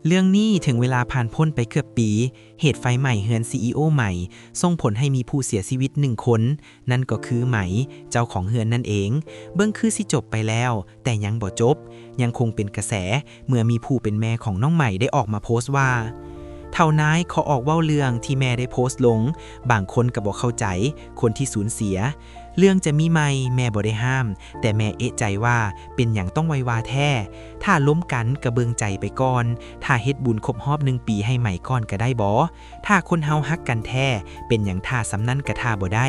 ເລື່ອງນີ້ເຖິງເວລາຜ່ານພົ້ນໄປເກືອບປີ, ເຫດໄຟໄໝ້ເຮືອນຊີອີໂອໃໝ່ ສົ່ງຜົນໃຫ້ມີຜູ້ເສຍຊີວິດໜຶ່ງຄົນ, ນັ້ນກໍຄືໄໝ ເຈົ້າຂອງເຮືອນນັ້ນເອງ. ເບິ່ງຄືຊິຈົບໄປແລ້ວ, ແຕ່ຍັງບໍ່ຈົບ, ຍັງຄົງເປັນກະແສ ເມື່ອມີຜູ້ເປັນແມ່ຂອງນ້ອງໃໝ່ໄດ້ອອກມາໂພສວ່າ, ເຖົ້ານາຍຂໍອອກເວົ້າເລື່ອງທີ່ແມ່ໄດ້ໂພສລົງ, ບາງຄົນກໍບໍ່ເຂົ້າໃຈ ຄົນທີ່ສູນເສຍ. ເລື່ອງຈະມີໃໝ່ແມ່ບໍ່ໄດ້ຫ້າມ, ແຕ່ແມ່ເອະໃຈວ່າເປັນຫຍັງຕ້ອງໄວວາແທ້. ຖ້າລົມກັນກໍເບິ່ງໃຈໄປກ່ອນ, ຖ້າເຮັດບຸນຄົບຮອບໜຶ່ງປີໃຫ້ໃໝ່ກ່ອນກໍໄດ້ບໍ່? ຖ້າຄົນເຮົາຮັກກັນແທ້, ເປັນຫຍັງຖ້າສ່ຳນັ້ນກໍຖ້າບໍ່ໄດ້?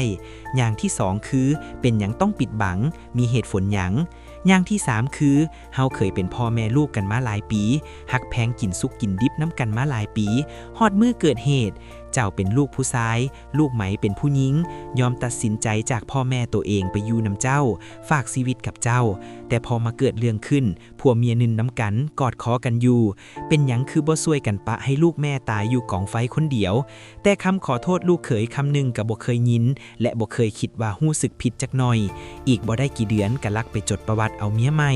ຢ່າງທີສອງຄື ເປັນຫຍັງຕ້ອງປິດບັງ? ມີເຫດຜົນຫຍັງ? ຢ່າງທີສາມຄື ເຮົາເຄີຍເປັນພໍ່ແມ່ລູກກັນມາຫຼາຍປີ, ຮັກແພງກິນສຸກກິນດິບນຳກັນມາຫຼາຍປີ, ຮອດມື້ເກີດເຫດ, ເຈົ້າເປັນລູກຜູ້ຊາຍ, ລູກໃໝເປັນຜູ້ຍິງ, ຍອມຕັດສິນໃຈຈາກພໍ່ແມ່ໂຕເອງໄປຢູ່ນຳເຈົ້າ, ຝາກຊີວິດກັບເຈົ້າ, ແຕ່ພໍມາເກີດເລື່ອງຂຶ້ນ, ຜົວເມຍໜຶ່ງນຳກັນ, ກອດຄໍກັນຢູ່, ເປັນຫຍັງຄືບໍ່ຊ່ວຍກັນປະໃຫ້ລູກແມ່ຕາຍຢູ່ກອງໄຟຄົນດຽວ? ແຕ່ຄຳຂໍໂທດລູກເຂີຍຄຳໜຶ່ງກໍບໍ່ເຄີຍຍິນ ແລະ ບໍ່ເຄີຍຄິດວ່າຮູ້ສຶກຜິດຈັກໜ່ອຍ. ອີກບໍ່ໄດ້ກີ່ເດືອນກໍລັກໄປຈົດປະຫວັດເອົາເມຍໃໝ່.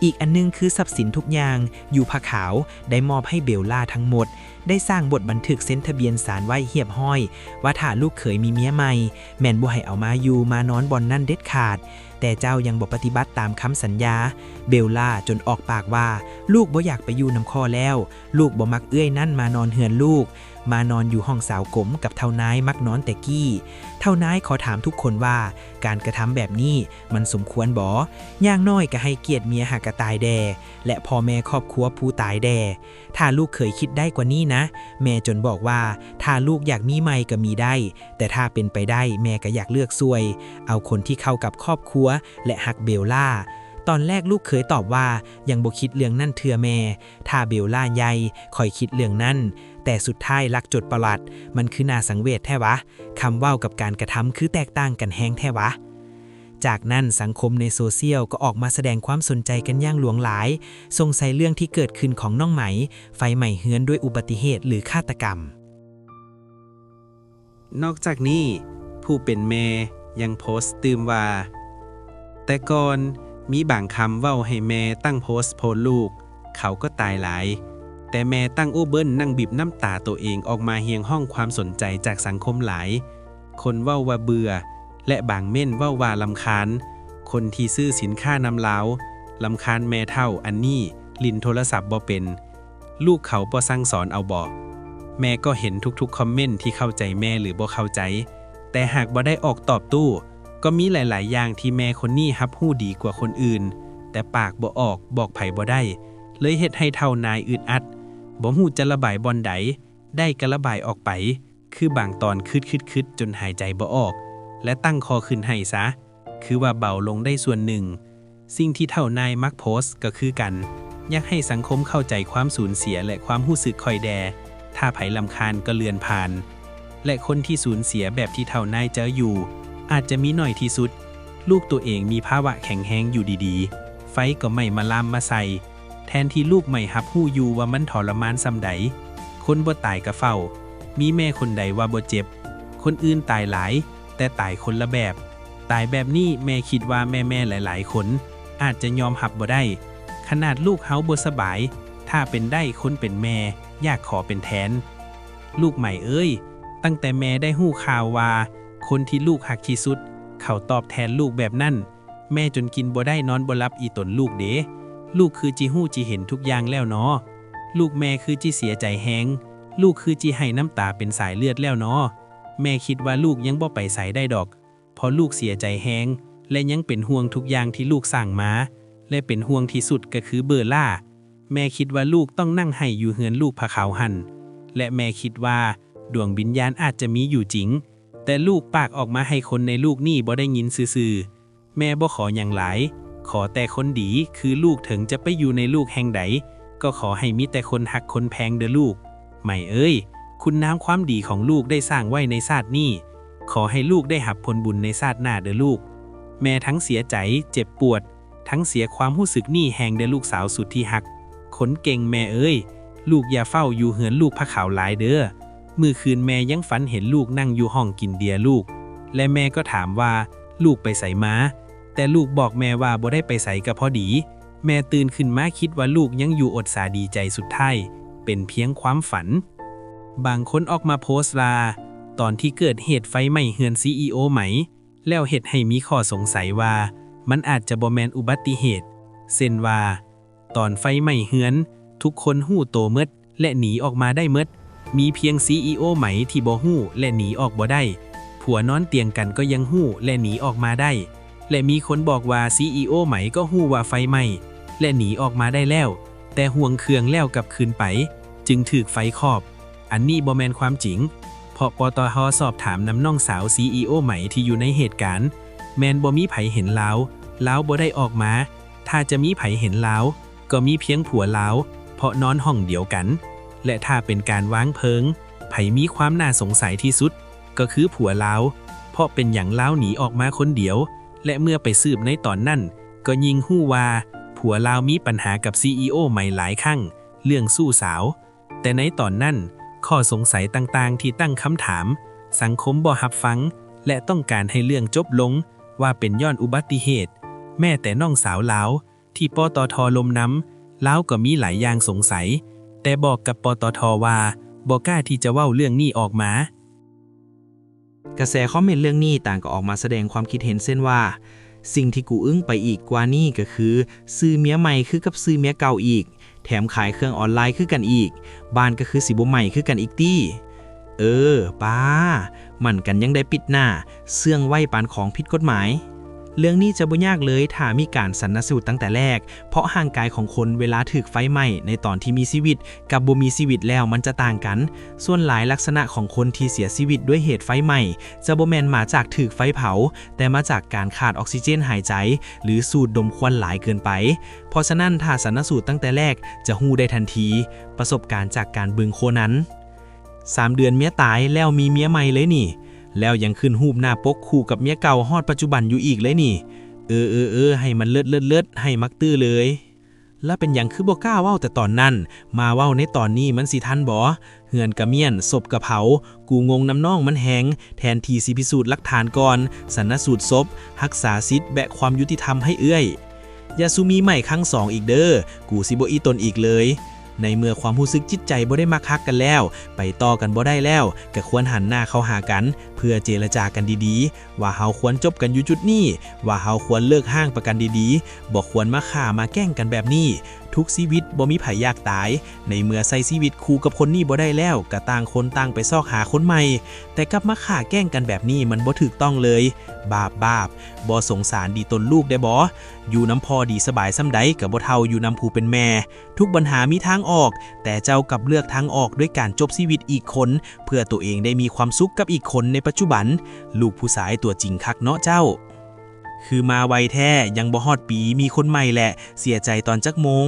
ອີກອັນໜຶ່ງຄືຊັບສິນທຸກຢ່າງຢູ່ຜາຂາວໄດ້ມອບໃຫ້ເບວລາທັງໝົດ, ໄດ້ສ້າງບົດບັນທຶກເຊັນທະບຽນສານໄວ້ຮຽບຮ້ອຍວ່າຖ້າລູກເຂີຍມີເມຍໃໝ່ ແມ່ນບໍ່ໃຫ້ເອົາມາຢູ່ມານອນບ່ອນນັ້ນເດັດຂາດ. ແຕ່ເຈົ້າຍັງບໍ່ປະຕິບັດຕາມຄຳສັນຍາ. ເບວລາຈົນອອກປາກວ່າ, ລູກບໍ່ຢາກໄປຢູ່ນຳຂ້ອຍແລ້ວ. ລູກບໍ່ມັກເອື້ອຍນັ້ນມານອນເຮືອນລູກ. ມານອນຢູ່ຫ້ອງສາວກົມກັບເຖົ້ານາຍມັກນອນແຕ່ກີ້. ເຖົ້ານາຍຂໍຖາມທຸກຄົນວ່າ ການກະທຳແບບນີ້ມັນສົມຄວນບໍ່? ຢ່າງໜ້ອຍກໍໃຫ້ກຽດເມຍຫາກະຕາຍແດ່ ແລະ ພໍ່ແມ່ຄອບຄົວຜູ້ຕາຍແດ່. ຖ້າລູກເຂີຍຄິດໄດ້ກວ່ານີ້ນະ, ແມ່ຈົນບອກວ່າ ຖ້າລູກຢາກມີໃໝ່ກໍມີໄດ້, ແຕ່ຖ້າເປັນໄປໄດ້ ແມ່ກໍຢາກເລືອກຊ່ວຍ ເອົາຄົນທີ່ເຂົ້າກັບຄອບຄົວ ແລະ ຮັກເບວລາ. ຕອນແລກລູກເຂີຍຕອບວ່າ ຍັງບໍ່ຄິດເລື່ອງນັ້ນເທື່ອແມ່, ຖ້າເບວລາໃຫຍ່ ຂ້ອຍຄິດເລື່ອງນັ້ນ. ແຕ່ສຸດທ້າຍລັກຈົດປະຫວັດ, ມັນຄືໜ້າສັງເວດແທ້ຫວາ? ຄຳເວົ້າກັບການກະທຳຄືແຕກຕ່າງກັນແຮງແທ້ຫວາ? ຈາກນັ້ນສັງຄົມໃນໂຊຊຽວກໍອອກມາສະແດງຄວາມສົນໃຈກັນຢ່າງຫຼວງຫຼາຍ, ສົງໄສເລື່ອງທີ່ເກີດຂຶ້ນຂອງນ້ອງໃໝ ໄຟໄໝ້ເຮືອນດ້ວຍອຸບັດຕິເຫດ ຫຼື ຄາດຕະກຳ. ນອກຈາກນີ້, ຜູ້ເປັນແມ່ຍັງໂພສຕື່ມວ່າ, ແຕ່ກ່ອນມີບາງຄຳເວົ້າໃຫ້ແມ່ຕັ້ງໂພສໂພດລູກ, ເຂົາກໍຕາຍຫຼາຍ, ແຕ່ແມ່ຕັ້ງອູເບິ້ນນັ່ງບີບນ້ຳຕາໂຕເອງອອກມາຮຽກຮ້ອງຄວາມສົນໃຈຈາກສັງຄົມຫຼາຍ. ຄົນເວົ້າວ່າເບື່ອ ແລະ ບາງເມັ້ນເວົ້າວ່າລຳຄານ. ຄົນທີ່ຊື້ສິນຄ້ານຳລາວ, ລຳຄານແມ່ເຖົ້າອັນນີ້, ຫຼິ້ນໂທລະສັບບໍ່ເປັນ. ລູກເຂົາບໍ່ສັ່ງສອນເອົາບໍ? ແມ່ກໍເຫັນທຸກໆຄອມເມັ້ນທີ່ເຂົ້າໃຈແມ່ ຫຼື ບໍ່ເຂົ້າໃຈ, ແຕ່ຫາກບໍ່ໄດ້ອອກຕອບໂຕ້, ກໍມີຫຼາຍໆຢ່າງທີ່ແມ່ຄົນນີ້ຮັບຮູ້ດີກວ່າຄົນອື່ນ, ແຕ່ປາກບໍ່ອອກ, ບອກໃຜບໍ່ໄດ້, ເລີຍເຮັດໃຫ້ເຖົ້ານາຍອຶດອັດ, ບໍ່ຮູ້ຈະລະບາຍບ່ອນໃດ, ໄດ້ກໍລະບາຍອອກໄປ, ຄືບາງຕອນຄຶດໆໆຈົນຫາຍໃຈບໍ່ອອກ ແລະ ຕັ້ງຄໍຂຶ້ນໄຫ້ຊະ, ຄືວ່າເບົາລົງໄດ້ສ່ວນໜຶ່ງ. ສິ່ງທີ່ເຖົ້ານາຍມັກໂພສກໍຄືກັນ, ຢາກໃຫ້ສັງຄົມເຂົ້າໃຈຄວາມສູນເສຍ ແລະ ຄວາມຮູ້ສຶກຂ້ອຍແດ່, ຖ້າໃຜລຳຄານກໍເລື່ອນຜ່ານ. ແລະ ຄົນທີ່ສູນເສຍແບບທີ່ເຖົ້ານາຍເຈີຢູ່ ອາດຈະມີໜ້ອຍທີ່ສຸດ. ລູກໂຕເອງມີພາວະແຂງແຮງຢູ່ດີໆ, ໄຟກໍໄໝ້ມາລາມມາໃສ່, ແທນທີ່ລູກໃໝ່ຮັບຮູ້ຢູ່ວ່າມັນທໍລະມານສ່ຳໃດ. ຄົນບໍ່ຕາຍກະເຝົ້າ, ມີແມ່ຄົນໃດວ່າບໍ່ເຈັບ? ຄົນອື່ນຕາຍຫຼາຍ, ແຕ່ຕາຍຄົນລະແບບ. ຕາຍແບບນີ້ແມ່ຄິດວ່າແມ່ໆຫຼາຍໆຄົນອາດຈະຍອມຮັບບໍ່ໄດ້. ຂະໜາດລູກເຮົາບໍ່ສະບາຍ, ຖ້າເປັນໄດ້ຄົນເປັນແມ່ຢາກຂໍເປັນແທນ. ລູກໃໝເອີຍ, ຕັ້ງແຕ່ແມ່ໄດ້ຮູ້ຂ່າວວ່າຄົນທີ່ລູກຮັກທີ່ສຸດ ເຂົາຕອບແທນລູກແບບນັ້ນ, ແມ່ຈົນກິນບໍ່ໄດ້ນອນບໍ່ຫຼັບອີ່ຕົນລູກເດ. ລູກຄືຈິຮູ້ຈິເຫັນທຸກຢ່າງແລ້ວນໍ. ລູກແມ່ຄືຈິເສຍໃຈແຮງ. ລູກຄືຈິໄຫ້ນ້ຳຕາເປັນສາຍເລືອດແລ້ວນໍ. ແມ່ຄິດວ່າລູກຍັງບໍ່ໄປໃສໄດ້ດອກ, ເພາະລູກເສຍໃຈແຮງ ແລະ ຍັງເປັນຫ່ວງທຸກຢ່າງທີ່ລູກສ້າງມາ, ແລະ ເປັນຫ່ວງທີ່ສຸດກໍຄືເບີລາ. ແມ່ຄິດວ່າລູກຕ້ອງນັ່ງໄຫ້ຢູ່ເຮືອນລູກພະເຂົາຫັ້ນ, ແລະ ແມ່ຄິດວ່າດວງວິນຍານອາດຈະມີຢູ່ຈິງ, ແຕ່ລູກປາກອອກມາໃຫ້ຄົນໃນໂລກນີ້ບໍ່ໄດ້ຍິນຊື່ໆ. ແມ່ບໍ່ຂໍຫຍັງຫຼາຍ, ຂໍແຕ່ຄົນດີຄືລູກ. ເຖິງຈະໄປຢູ່ໃນໂລກແຫ່ງໃດ, ກໍຂໍໃຫ້ມີແຕ່ຄົນຮັກຄົນແພງເດີລູກ. ໃໝເອີຍ, ຄຸນນາມຄວາມດີຂອງລູກໄດ້ສ້າງໄວ້ໃນຊາດນີ້, ຂໍໃຫ້ລູກໄດ້ຮັບຜົນບຸນໃນຊາດໜ້າເດີລູກ. ແມ່ທັງເສຍໃຈ, ເຈັບປວດ, ທັງເສຍຄວາມຮູ້ສຶກນີ້ແຮງເດີລູກສາວສຸດທີ່ຮັກ. ຄົນເກັ່ງແມ່ເອີຍ, ລູກຢ່າເຝົ້າຢູ່ເຮືອນລູກພະເຂົາຫຼາຍເດີ. ມື້ຄືນແມ່ຍັງຝັນເຫັນລູກນັ່ງຢູ່ຫ້ອງກິນເບຍລູກ, ແລະ ແມ່ກໍຖາມວ່າລູກໄປໃສມາ, ແຕ່ລູກບອກແມ່ວ່າບໍ່ໄດ້ໄປໃສກະພໍດີ. ແມ່ຕື່ນຂຶ້ນມາຄິດວ່າລູກຍັງຢູ່ ອົດສາດີໃຈ. ສຸດທ້າຍ ເປັນພຽງຄວາມຝັນ. ບາງຄົນອອກມາໂພສວ່າ ຕອນທີ່ເກີດເຫດໄຟໄໝ້ເຮືອນຊີອີໂອໃໝ່ ແລ້ວເຮັດໃຫ້ມີຂໍ້ສົງໄສວ່າ ມັນອາດຈະບໍ່ແມ່ນອຸບັດຕິເຫດ, ເຊັ່ນວ່າ ຕອນໄຟໄໝ້ເຮືອນ ທຸກຄົນຮູ້ໂຕໝົດ ແລະ ໜີອອກມາໄດ້ໝົດ. ມີພຽງຊີອີໂອໃໝ່ທີ່ບໍ່ຮູ້ ແລະ ໜີອອກບໍ່ໄດ້. ຜົວນອນຕຽງກັນກໍຍັງຮູ້ ແລະ ໜີອອກມາໄດ້. ແລະ ມີຄົນບອກວ່າຊີອີໂອໃໝ່ກໍຮູ້ວ່າໄຟໄໝ້ ແລະ ໜີອອກມາໄດ້ແລ້ວ, ແຕ່ຫ່ວງເຄື່ອງແລ້ວກັບຄືນໄປ ຈຶ່ງຖືກໄຟຄອບ. ອັນນີ້ບໍ່ແມ່ນຄວາມຈິງ, ເພາະ ປຕທ ສອບຖາມນຳນ້ອງສາວຊີອີໂອໃໝ່ທີ່ຢູ່ໃນເຫດການ, ແມ່ນບໍ່ມີໃຜເຫັນລາວ, ລາວບໍ່ໄດ້ອອກມາ. ຖ້າຈະມີໃຜເຫັນລາວ ກໍມີພຽງຜົວລາວ, ເພາະນອນຫ້ອງດຽວກັນ. ແລະ ຖ້າເປັນການວາງເພີງ, ໃຜມີຄວາມໜ້າສົງໄສທີ່ສຸດ ກໍຄືຜົວລາວ, ເພາະເປັນຫຍັງລາວໜີອອກມາຄົນດຽວ? ແລະ ເມື່ອໄປສືບໃນຕອນນັ້ນ ກໍຍິ່ງຮູ້ວ່າຜົວລາວມີບັນຫາກັບຊີອີໂອໃໝ່ຫຼາຍຄັ້ງ ເລື່ອງຊູ້ສາວ. ແຕ່ໃນຕອນນັ້ນ ຂໍ້ສົງໄສຕ່າງໆທີ່ຕັ້ງຄຳຖາມ, ສັງຄົມບໍ່ຮັບຟັງ ແລະ ຕ້ອງການໃຫ້ເລື່ອງຈົບລົງ ວ່າເປັນຍ້ອນອຸບັດຕິເຫດ. ແມ້ແຕ່ນ້ອງສາວລາວ ທີ່ ປຕທ ລົມນຳ, ລາວກໍມີຫຼາຍຢ່າງສົງໄສ, ແຕ່ບອກກັບ ປຕທ ວ່າບໍ່ກ້າທີ່ຈະເວົ້າເລື່ອງນີ້ອອກມາ. ກະແສຄອມເມັນເລື່ອງນີ້ຕ່າງກໍອອກມາສະແດງຄວາມຄິດເຫັນເຊັ່ນວ່າ ສິ່ງທີ່ກູອຶ້ງໄປອີກກວ່ານີ້ກໍຄື ຊື່ເມຍໃໝ່ຄືກັບຊື່ເມຍເກົ່າອີກ, ແຖມຂາຍເຄື່ອງອອນລາຍຄືກັນອີກ, ບ້ານກໍຄືຊິບໍ່ໃໝ່ຄືກັນອີກຕິ. ເອີ ປ້າ ໝັ້ນກັນຍັງໄດ້ປິດໜ້າ, ເຊື່ອງໄວ້ປານຂອງຜິດກົດໝາຍ. ເລື່ອງນີ້ຈະບໍ່ຍາກເລີຍ ຖ້າມີການຊັນນະສູດຕັ້ງແຕ່ແລກ, ເພາະຮ່າງກາຍຂອງຄົນເວລາຖືກໄຟໄໝ້ໃນຕອນທີ່ມີຊີວິດກັບບໍ່ມີຊີວິດແລ້ວມັນຈະຕ່າງກັນ. ສ່ວນຫຼາຍລັກສະນະຂອງຄົນທີ່ເສຍຊີວິດດ້ວຍເຫດໄຟໄໝ້ ຈະບໍ່ແມ່ນມາຈາກຖືກໄຟເຜົາ, ແຕ່ມາຈາກການຂາດອອກຊີເຈນຫາຍໃຈ ຫຼື ສູດດົມຄວັນຫຼາຍເກີນໄປ. ເພາະສະນັ້ນ ຖ້າຊັນນະສູດຕັ້ງແຕ່ແລກ ຈະຮູ້ໄດ້ທັນທີ. ປະສົບການຈາກການເບິ່ງໂຄນັນ. ສາມເດືອນເມຍຕາຍແລ້ວມີເມຍໃໝ່ເລີຍນີ້, ແລ້ວຍັງຂຶ້ນຮູບໜ້າປົກຄູ່ກັບເມຍເກົ່າຮອດປັດຈຸບັນຢູ່ອີກເລີຍນີ້. ເອີ ເອີ ເອີ ໃຫ້ມັນເລີດ ເລີດ ເລີດ ໃຫ້ມັກຕື້ເລີຍ. ລະເປັນຫຍັງຄືບໍ່ກ້າເວົ້າແຕ່ຕອນນັ້ນ, ມາເວົ້າໃນຕອນນີ້ມັນຊິທັນບໍ່? ເຮືອນກະມ້ຽນ, ສົບກະເຜົາ, ກູງົງນຳນ້ອງມັນແຮງ, ແທນທີ່ຊິພິສູດຫຼັກຖານກ່ອນ, ຊັນນະສູດສົບ, ຮັກສາສິດ ແບະຄວາມຍຸຕິທຳໃຫ້ເອື້ອຍ. ຢ່າສູ່ມີໃໝ່ຄັ້ງສອງອີກເດີ້, ກູຊິບໍ່ອີ່ຕົນອີກເລີຍ. ໃນເມື່ອຄວາມຮູ້ສຶກຈິດໃຈບໍ່ໄດ້ມັກຮັກກັນແລ້ວ, ໄປຕໍ່ກັນບໍ່ໄດ້ແລ້ວ, ກະຄວນຫັນໜ້າເຂົ້າຫາກັນ ເພື່ອເຈລະຈາກັນດີໆ, ວ່າເຮົາຄວນຈົບກັນຢູ່ຈຸດນີ້, ວ່າເຮົາຄວນເລີກຮ້າງປະກັນດີໆ, ບໍ່ຄວນມາຂ້າມາແກ່ງກັນແບບນີ້. ທຸກຊີວິດບໍ່ມີໃຜຢາກຕາຍ, ໃນເມື່ອໃຊ້ຊີວິດຄູ່ກັບຄົນນີ້ບໍ່ໄດ້ແລ້ວ, ກະຕ່າງຄົນຕ່າງໄປຊອກຫາຄົນໃໝ່, ແຕ່ກັບມາຂ້າແກ່ງກັນແບບນີ້ມັນບໍ່ຖືກຕ້ອງເລີຍ. ບາບ ບາບ, ບໍ່ສົງສານດີຕົນລູກແດ່ບໍ? ຢູ່ນຳພໍ່ດີສະບາຍສ່ຳໃດກະບໍ່ເທົ່າຢູ່ນຳຜູ້ເປັນແມ່. ທຸກບັນຫາມີທາງອອກ, ແຕ່ເຈົ້າກັບເລືອກທາງອອກດ້ວຍການຈົບຊີວິດອີກຄົນ ເພື່ອໂຕເອງໄດ້ມີຄວາມສຸກກັບອີກຄົນໃນປັດຈຸບັນ. ລູກຜູ້ຊາຍຕົວຈິງຄັກເນາະເຈົ້າ. ຄືມາໄວແທ້, ຍັງບໍ່ຮອດປີມີຄົນໃໝ່ແຫຼະ, ເສຍໃຈຕອນຈັກໂມງ?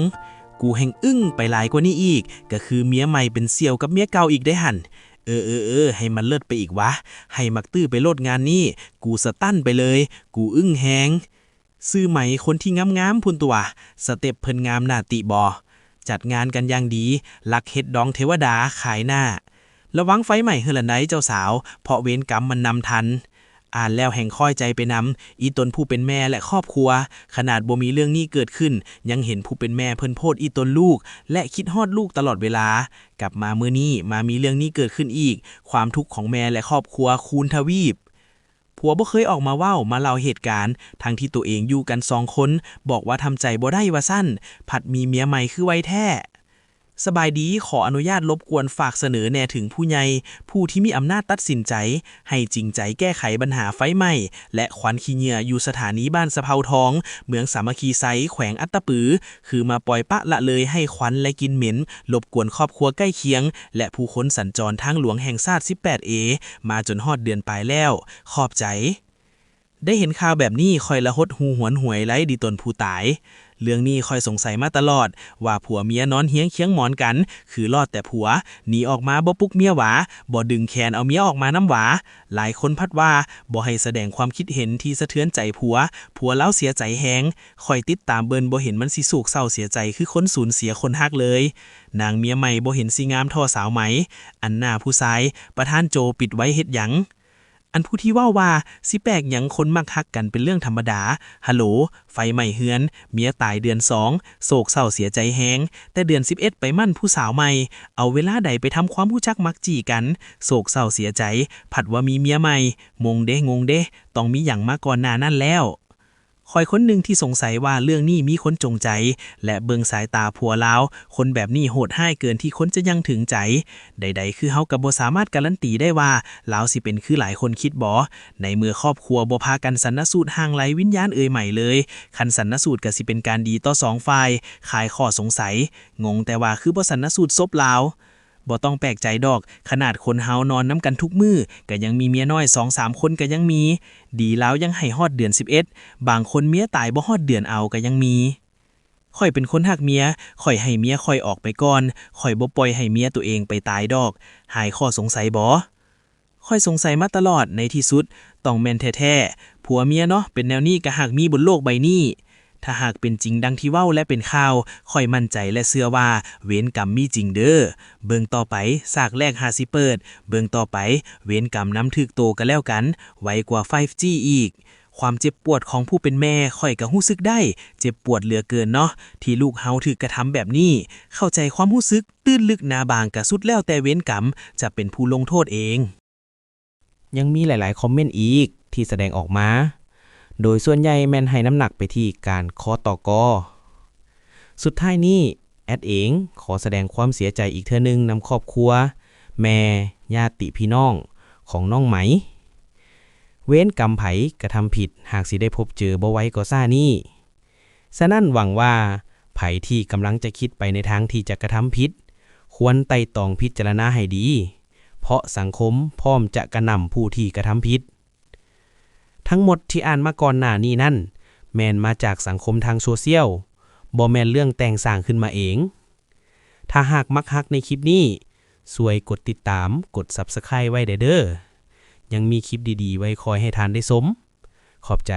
ກູແຮ່ງອຶ້ງໄປຫຼາຍກວ່ານີ້ອີກ, ກະຄືເມຍໃໝ່ເປັນສ່ຽວກັບເມຍເກົ່າອີກໄດ໋ຫັ້ນ. ເອີ ເອີ ເອີ ໃຫ້ມັນເລີດໄປອີກວະ, ໃຫ້ມັກຕື້ໄປໂລດງານນີ້, ກູສະຕັນໄປເລີຍ, ກູອຶ້ງແຮງ. ຊື້ໃໝ່ຄົນທີ່ງາມໆພຸ້ນຕົວະ, ສະເຕັບເພິ່ນງາມໜ້າຕິບໍ? ຈັດງານກັນຢ່າງດີ, ລັກເຮັດດອງເທວະດາຂາຍໜ້າ. ລະວັງໄຟໄໝ້ເຮີລະໄນເຈົ້າສາວ, ເພາະເວນກຳມັນນຳທັນ. ອ່ານແລ້ວແຮ່ງຄ້ອຍໃຈໄປນຳ, ອີ່ຕົນຜູ້ເປັນແມ່ ແລະ ຄອບຄົວ, ຂະໜາດບໍ່ມີເລື່ອງນີ້ເກີດຂຶ້ນ, ຍັງເຫັນຜູ້ເປັນແມ່ເພິ່ນໂພດອີ່ຕົນລູກ ແລະ ຄິດຮອດລູກຕະຫຼອດເວລາ. ກັບມາມື້ນີ້, ມາມີເລື່ອງນີ້ເກີດຂຶ້ນອີກ, ຄວາມທຸກຂອງແມ່ ແລະ ຄອບຄົວຄູນທະວີບ. ຜົວບໍ່ເຄີຍອອກມາເວົ້າ, ມາເລົ່າເຫດການ, ທັງທີ່ໂຕເອງຢູ່ກັນສອງຄົນ, ບອກວ່າທຳໃຈບໍ່ໄດ້ວ່າຊັ້ນ, ພັດມີເມຍໃໝ່ຄືໄວແທ້. ສະບາຍດີ, ຂໍອະນຸຍາດລົບກວນຝາກສະເໜີແດ່ເຖິງຜູ້ໃຫຍ່, ຜູ້ທີ່ມີອຳນາດຕັດສິນໃຈ, ໃຫ້ຈິງໃຈແກ້ໄຂບັນຫາໄຟໄໝ້ ແລະ ຄວັນຂີ້ເຫຍື້ອຢູ່ສະຖານີບ້ານສະເພົາທອງ, ເມືອງສາມັກຄີໄຊ, ແຂວງອັດຕະປື, ຄືມາປ່ອຍປະລະເລີຍໃຫ້ຄວັນ ແລະ ກິ່ນເໝັນ ລົບກວນຄອບຄົວໃກ້ຄຽງ ແລະ ຜູ້ຄົນສັນຈອນທາງຫຼວງແຫ່ງຊາດສິບແປດເອ ມາຈົນຮອດເດືອນປາຍແລ້ວ. ຂອບໃຈ. ໄດ້ເຫັນຂ່າວແບບນີ້ ຂ້ອຍລະຫົດຫູຫວນຫວຍໄຫຼ ດີຕົນຜູ້ຕາຍ. ເລື່ອງນີ້ຂ້ອຍສົງໄສມາຕະຫຼອດ ວ່າຜົວເມຍນອນຮຽງຄຽງໝອນກັນ ຄືລອດແຕ່ຜົວ ໜີອອກມາບໍ່ປຸກເມຍຫວາ ບໍ່ດຶງແຂນເອົາເມຍອອກມານຳຫວາ. ຫຼາຍຄົນພັດວ່າ ບໍ່ໃຫ້ສະແດງຄວາມຄິດເຫັນທີ່ສະເທືອນໃຈຜົວ ຜົວລາວເສຍໃຈແຮງ. ຂ້ອຍຕິດຕາມເບິ່ງ ບໍ່ເຫັນມັນຊິໂສກເສົ້າເສຍໃຈຄືຄົນສູນເສຍຄົນຮັກເລີຍ. ນາງເມຍໃໝ່ບໍ່ເຫັນຊິງາມທໍ່ສາວໃໝ່ ອັນໜ້າຜູ້ຊາຍ ປະທານໂຈປິດໄວ້ເຮັດຫຍັງ? ອັນຜູ້ທີ່ເວົ້າວ່າ ຊິແປກຫຍັງ ຄົນມັກຮັກກັນເປັນເລື່ອງທຳມະດາ. ຮາໂຫຼ, ໄຟໄໝ້ເຮືອນ, ເມຍຕາຍເດືອນສອງ, ໂສກເສົ້າເສຍໃຈແຮງ, ແຕ່ເດືອນສິບເອັດໄປໝັ້ນຜູ້ສາວໃໝ່, ເອົາເວລາໃດໄປທຳຄວາມຮູ້ຈັກມັກຈີ້ກັນ, ໂສກເສົ້າເສຍໃຈ, ພັດວ່າມີເມຍໃໝ່. ງົງເດ, ງົງເດ, ຕ້ອງມີຫຍັງມາກ່ອນໜ້ານັ້ນແລ້ວ. ຂ້ອຍຄົນໜຶ່ງທີ່ສົງໄສວ່າເລື່ອງນີ້ມີຄົນຈົງໃຈ ແລະ ເບິ່ງສາຍຕາຜົວລາວ, ຄົນແບບນີ້ໂຫດຮ້າຍເກີນທີ່ຄົນຈະຍັງເຖິງໃຈ. ໃດໆຄືເຮົາກໍບໍ່ສາມາດກາຣັນຕີໄດ້ວ່າລາວຊິເປັນຄືຫຼາຍຄົນຄິດບໍ? ໃນເມື່ອຄອບຄົວບໍ່ພາກັນຊັນນະສູດຮ່າງໄຮ້ວິນຍານເອື້ອຍໃໝ່ເລີຍ, ຄັນຊັນນະສູດກໍຊິເປັນການດີຕໍ່ສອງຝ່າຍ, ຄາຍຂໍ້ສົງໄສ. ງົງແຕ່ວ່າຄືບໍ່ຊັນນະສູດສົບລາວ? ບໍ່ຕ້ອງແປກໃຈດອກ, ຂະໜາດຄົນເຮົານອນນຳກັນທຸກມື້ ກໍຍັງມີເມຍນ້ອຍສອງສາມຄົນກໍຍັງມີ. ດີລາວຍັງໃຫ້ຮອດເດືອນສິບເອັດ, ບາງຄົນເມຍຕາຍບໍ່ຮອດເດືອນເອົາກໍຍັງມີ. ຂ້ອຍເປັນຄົນຮັກເມຍ, ຂ້ອຍໃຫ້ເມຍຂ້ອຍອອກໄປກ່ອນ, ຂ້ອຍບໍ່ປ່ອຍໃຫ້ເມຍໂຕເອງໄປຕາຍດອກ. ຫາຍຂໍ້ສົງໄສບໍ? ຂ້ອຍສົງໄສມາຕະຫຼອດ, ໃນທີ່ສຸດຕ້ອງແມ່ນແທ້ໆ. ຜົວເມຍເນາະ ເປັນແນວນີ້ກໍຫາກມີບົນໂລກໃບນີ້. ຖ້າຫາກເປັນຈິງດັ່ງທີ່ເວົ້າ ແລະ ເປັນຂ່າວ, ຂ້ອຍໝັ້ນໃຈ ແລະ ເຊື່ອວ່າເວນກຳມີຈິງເດີ້. ເບິ່ງຕໍ່ໄປ, ສາກແລກຫາຊິເປີດ. ເບິ່ງຕໍ່ໄປ, ເວນກຳນຳຖືກໂຕກໍແລ້ວກັນ, ໄວກວ່າໄຟຈີອີກ. ຄວາມເຈັບປວດຂອງຜູ້ເປັນແມ່ ຂ້ອຍກໍຮູ້ສຶກໄດ້. ເຈັບປວດເຫຼືອເກີນເນາະ ທີ່ລູກເຮົາຖືກກະທຳແບບນີ້. ເຂົ້າໃຈຄວາມຮູ້ສຶກ, ຕື່ນລຶກໜາບາງກໍສຸດແລ້ວແຕ່ເວນກຳຈະເປັນຜູ້ລົງໂທດເອງ. ຍັງມີຫຼາຍໆຄອມເມັນອີກທີ່ສະແດງອອກມາ, ໂດຍສ່ວນໃຫຍ່ແມ່ນໃຫ້ນ້ຳໜັກໄປທີ່ການ ຄຕກ. ສຸດທ້າຍນີ້ ແອັດເອງຂໍສະແດງຄວາມເສຍໃຈອີກເທື່ອໜຶ່ງນຳຄອບຄົວ, ແມ່, ຍາດຕິພີ່ນ້ອງຂອງນ້ອງໄໝ. ເວນກຳໃຜກະທຳຜິດ ຫາກຊິໄດ້ພົບເຈີບໍ່ໄວກໍຊ້ານີ້. ສະນັ້ນ ຫວັງວ່າໃຜທີ່ກຳລັງຈະຄິດໄປໃນທາງທີ່ຈະກະທຳຜິດ ຄວນໄຕ່ຕອງພິຈາລະນາໃຫ້ດີ, ເພາະສັງຄົມພ້ອມຈະກະໜ່ຳຜູ້ທີ່ກະທຳຜິດ. ທັງໝົດທີ່ອ່ານມາກ່ອນໜ້ານີ້ນັ້ນ ແມ່ນມາຈາກສັງຄົມທາງໂຊຊຽວ, ບໍ່ແມ່ນເລື່ອງແຕ່ງສ້າງຂຶ້ນມາເອງ. ຖ້າຫາກມັກຮັກໃນຄລິບນີ້, ຊ່ວຍກົດຕິດຕາມ, ກົດ Subscribe ໄວ້ແດ່ເດີ້. ຍັງມີຄລິບດີໆໄວ້ຄອຍໃຫ້ທ່ານໄດ້ຊົມ. ຂອບໃຈ.